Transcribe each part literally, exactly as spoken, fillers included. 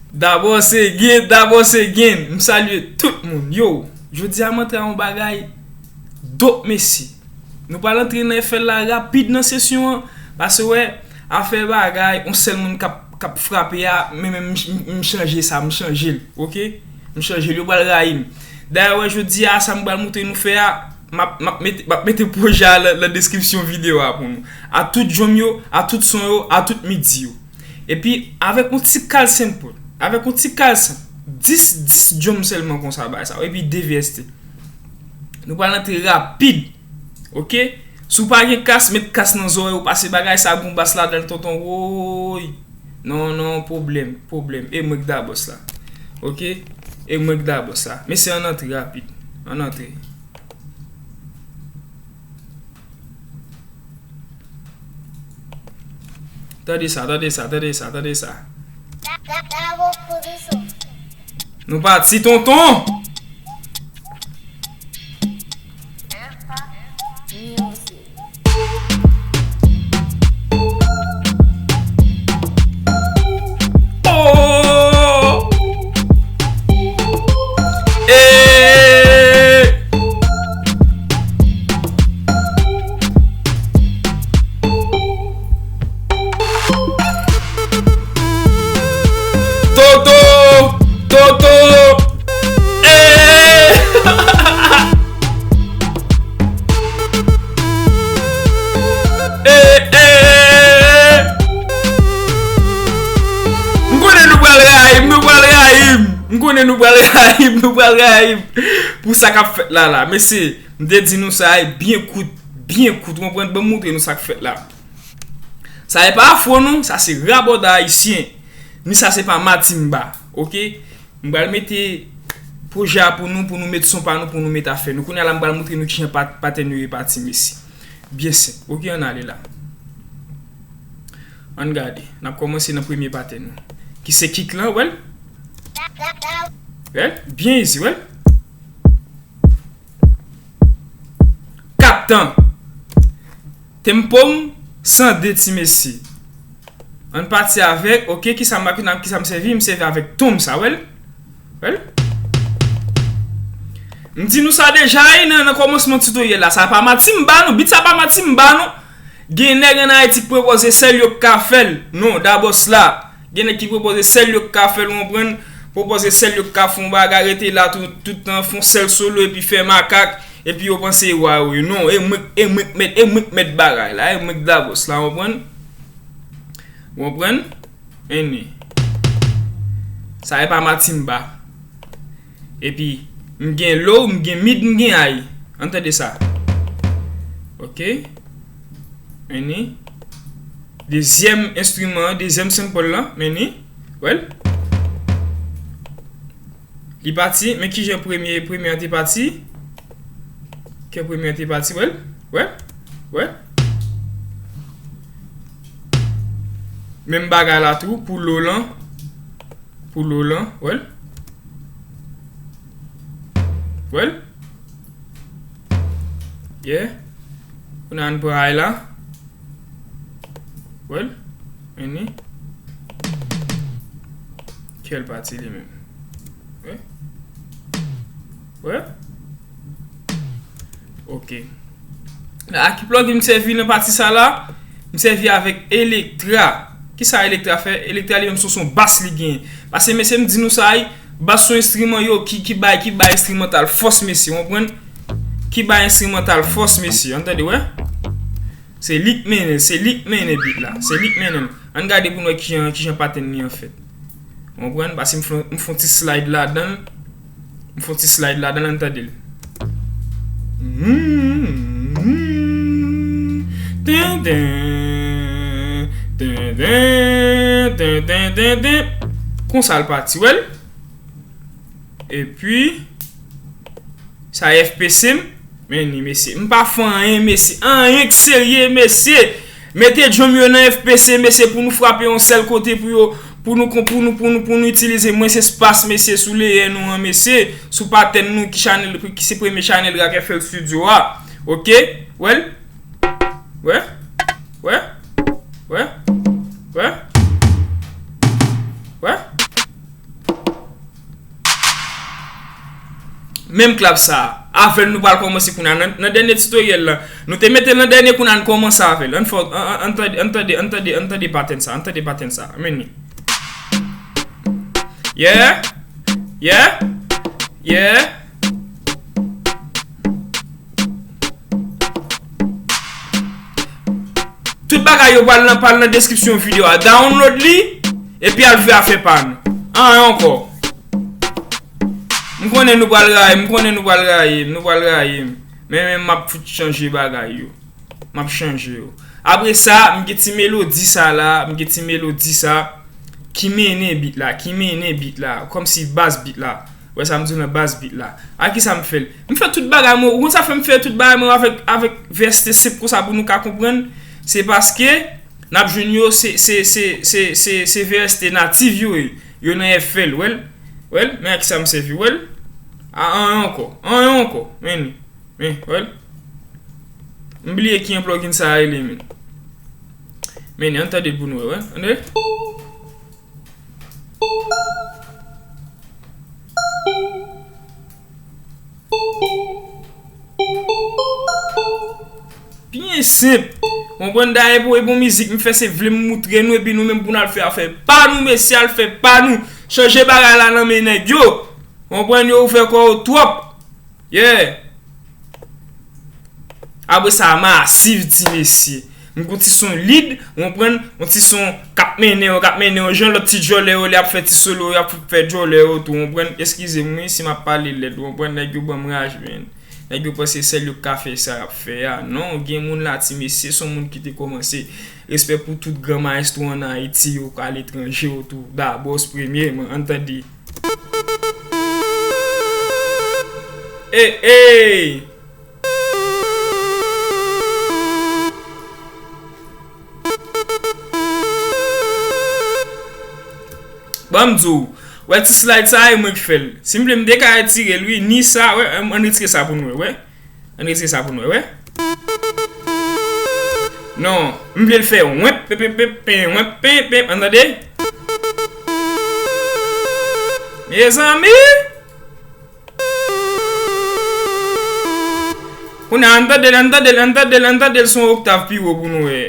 Dabò se gen, dabò se gen. M salye tout moun. Yo, jodi a m antre a yon bagay dop, mesye. Nou pral antre nan F L la rapid nan sesyon an. Paske wè, afè bagay, yon sèl moun k ap, k ap frape a, men menm m, m, m chanje sa, m chanje l, oke? M chanje l, yo pral rayi m. Dayè, wè, jodi a, sa m pral montre nou fè a, m ap, m ap mete, m ap mete pwojè a nan, nan deskripsyon videyo a pou nou. A tout djòm yo, a tout son yo, a tout midi yo. Epi, avèk yon ti kal senpòt, avèk yon ti kal senp, dis, dis djòm sèlman konsa bay sa, epi de V S T. Nou pral antre rapid, oke? Si w pa gen kas, met kas nan zòrèy ou, pase bagay sa, gon bas ladan l, tonton, woy. Non, non, pwoblèm, pwoblèm. E mwen k da bòs la, oke? E mwen k da bòs la. Mesye, ann antre rapid, ann antre. Tande sa, tande sa, tande sa, tande sa. Nou pati, tonton! Oh! Eh! Toto! Toto! Eh! Eh, eh! M konnen nou pral rayi m, nou pral rayi m. M konnen nou pral rayi m, nou pral rayi m. Pou sa k ap fèt la, la. Mesye, m te di nou sa, e byen kout, byen kout. Ou konprann? Ban m montre nou sa k fèt la. Sa e pa afro non, sa se rabòday ayisyen. Ni sa se pa matimba, oke? M pral mete pwojè a pou nou, pou nou met son pa nou, pou nou met afè nou. Kounye a la, m pral montre nou kijan pat-, patèn yo ye pati, mesye. Byen senp. Oke, ann ale la. Ann gade. N ap kòmanse nan premye patèn nou. Ki se kick lan, wè l? Wè l? Byen easy, wè l? Kat tan. Tempo m san de, ti mesye. Ann pati avèk, oke, kisa m, kisa m sèvi? M sèvi avèk ton m sa, wè l? Wè l? M di nou sa deja, wi, nan, nan kòmansman titoryèl la. Sa pa matimba, non. Beat sa pa matimba, non. Gen nèg ann Ayiti k pwopoze sèl yo k ka fè l. Non, dabò sla. Gen nèg ki pwopoze sèl yo k ka fè l, ou konprann? Pwopoze sèl yo k ka fè yon bagay, rete la tout, tout tan, fè yon sèl solo epi fè makak, epi yo panse yo wa yo. Non, e mwen, e mwen k mèt, e mwen k mèt bagay la, e mwen k dabòs la, ou konprann? Ou konprann? Eni. Sa e pa matimba. Epi, m gen low, m gen mid, m gen high. Ann tande sa. Oke. Eni. Dezyèm enstriman an, dezyèm sample lan, men ni. Wè l? Li pati, men kijan premye, premye an te pati? Kijan premye an te pati, wè l? Wè l? Wè l? Menm bagay la tou, pou low lan. Pou low lan, wè l? Wè l? Yeah. Kounye a n pran high la. Wè l? Vini. Kèl pati li menm? Wè? Wè? Ok. A ki plugin m sèvi nan pati sa la? M sèvi avèk Electra. Kisa Electra fè? Electra li menm se yon bas li genyen. Paske mesye m di nou sa, wi, bas se yon enstriman yo ki, ki bay, ki bay enstrimantal fòs mesye, w konprann? Ki bay enstrimantal fòs mesye, ann tande, wè? Se li k mennen, se li k mennen beat la, se li k mennen l. Ann gade pou n wè kijan, kijan patèn li an fèt. Ou konprann? Paske m fè, m fè yon ti slide ladan l. M fè yon ti slide ladan l, ann tande l. Tenden, tenden, tenden, tenden. Konsa l pati, wè l? Epi, sa F P C m. Men ni, mesye. M pa fè anyen, mesye. Anyen k serye, mesye. Mete drum yo nan F P C, mesye, pou nou frape yon sèl kote pou yo, pou nou, pou nou, pou nou, pou nou itilize mwens espas, mesye, sou layer nou an, mesye. Sou patèn nou, ki chanèl, ki se premye chanèl Rock F L Studio a. Ok? Wè l? Wè? Wè? Wè? Wè? Wè? Menm klab sa a. Avè l nou pral kòmanse kounye a nan, nan dènye tutorial la. Nou te mete l nan dènye, kounye a n kòmanse avè l. Ann fè, ann, ann, ann tande, ann tande, ann tande, ann tande patèn sa, ann tande patèn sa. Anmèn. Yeah. Yeah. Yeah. Tout bagay yo pral nan, pral nan deskripsyon videyo a. Download li, epi al fè afè pa nou. Anyen ankò. M konnen nou pral rayi m, m konnen nou pral rayi m, nou pral rayi m. Men, men m ap fout chanje bagay yo. M ap chanje yo. Apre sa, m gen ti melodi sa la, m gen ti melodi sa ki mennen beat la, ki mennen beat la, kòmsi baz beat la. Wè sa m di w nan baz beat la. A kisa m fè l? M fè tout bagay mwen, ou konn sa fè m fè tout bagay mwen avèk, avèk V S T senp konsa pou nou ka konprann? Se paske n ap jwenn yo, se, se, se, se, se, se V S T natif yo ye. Yo nan F L, wè l? Wè l? Men a kisa m sèvi, wè l? A, anyen ankò. Anyen ankò. Men, men, wè l? M bliye ki plugin sa a rele, men. Men, ann tande l pou nou wè, wè. Tande? Byen senp. Konprann, dayè pou e bon mizik m fè, se vle m moutre nou, epi nou menm pou n al fè afè pa nou, mesye, al fè pa nou. Chanje bagay la nan men nèg yo. Konprann, yo ouvè kò yo twòp. Yeah. Apre sa, masif, ti mesye. M gon ti son lead, ou konprann, yon ti son k ap mennen yo, k ap mennen yo, jan lòt ti djòlè yo, lè y ap fè ti solo, y ap fè djòlè yo tou, ou konprann. Eskize m, wi, si m ap pale lèd, ou konprann, nèg yo ban m raj, men. Nèg yo panse sèl yo k ka fè sa y ap fè a. Non, gen moun la, ti mesye, se yon moun ki te kòmanse. Respè pou tout gran mayestwo ann Ayiti yo, aletranje yo tou. Dabòs premyeman, ann tande. Ey, ey! Ban m di w, wè ti slide sa a, e mwen k fè l. Si m vle, m te ka retire l, wi, ni sa, wè, ann retire sa pou nou wè, wè. Ann retire sa pou nou wè, wè. Non, m vle l fè wenp, pen, pen, pen, pen, wenp, pen, pen, ann tande? Mezanmi! Kounye a, ann tande l, ann tande l, ann tande l, ann tande l sou yon oktav pi wo pou nou wè.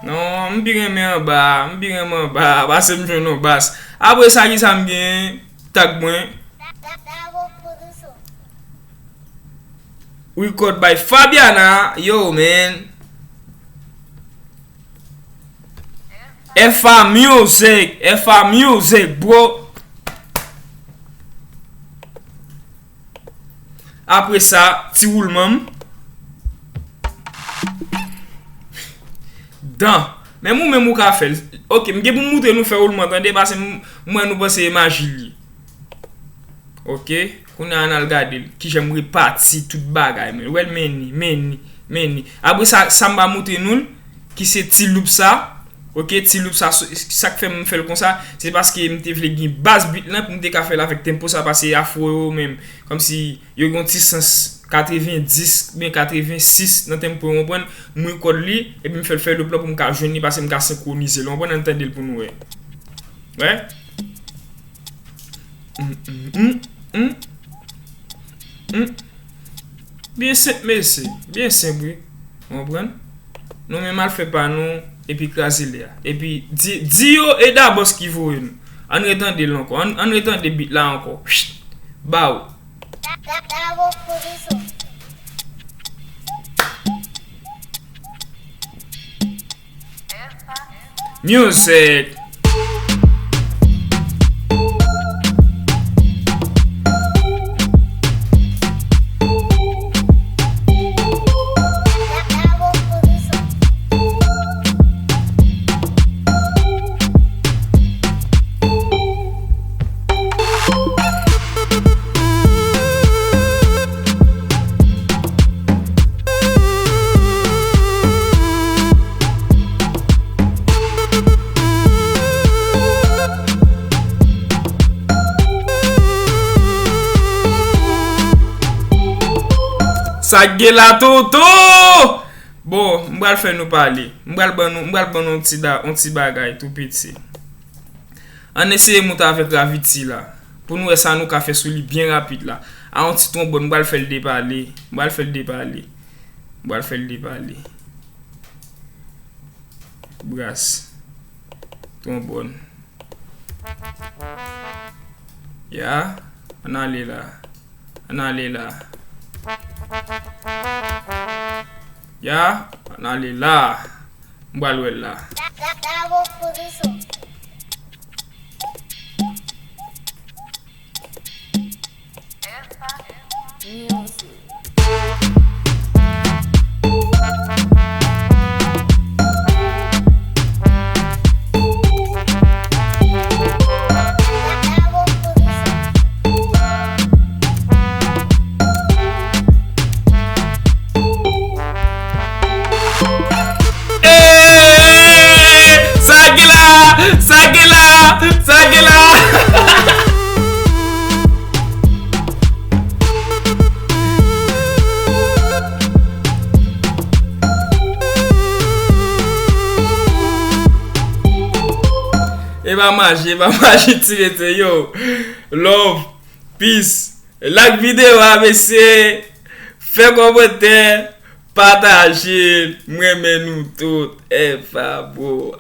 Non, m pi renmen anba, m pi renmen anba, pase m jwenn yon bas. Apre sa, kisa m gen? Tag mwen. Record by Fabiana. Yo, man. F A Music, F A Music, bro. Apre sa, ti woulman m. Dan. Menm ou menm ou ka fè l. Ok, m gen pou m moutre nou fè woulman, tande, pase m, m wè nou panse e maji l ye. Ok, kounye a ann al gade l. Kijan m repati tout bagay, men. Wè l, men ni, men ni, men ni. Apre sa, sa m va moutre nou l, ki se ti loop sa. Ok, ti loop sa, sa k fè m fè l konsa, se paske m te vle gen baz beat lan pou m te ka fè l avèk tempo sa, pase afro yo menm. Kòmsi yo gen yon ti sans katrevendis oubyen katrevensis nan tempo yo, konprann? M rekòd li, epi m fè l fè loop lan pou m ka jwenn li, pase m ka senkwonize l, konprann? Ann tande l pou nou wè. Wè? Mm, mm, mm, mm. Mm. Byen senp, mesye. Byen senp, wi. Ou konprann? Nou menm al fè pa nou, epi kraze lè a. Epi di, di yo e Dabòs ki voye nou. Ann retande l ankò. Ann, ann retande beat la ankò. Pst! Ba w. Music. Sa k gen la, tonton? Bon, m pral fè nou pale. M pral ban nou, m pral ban nou yon ti da, yon ti bagay tou piti. Ann eseye moute avèk Gravity la. Pou nou wè sa nou ka fè sou li byen rapid la. A yon ti twonbòn, m pral fè l depale. M pral fè l depale. M pral fè l depale. Bras. Twonbòn. Ya, ann ale la. Ann ale la. Ya, ann ale la. M pral wè l la. Sa gen la! Sa gen la! Sa gen la! E pa maji, e pa maji, ti mesye, yo. Love, peace. Like videyo a, mesye. Fè kòmantè, pataje l. M renmen nou tout. E pa bon.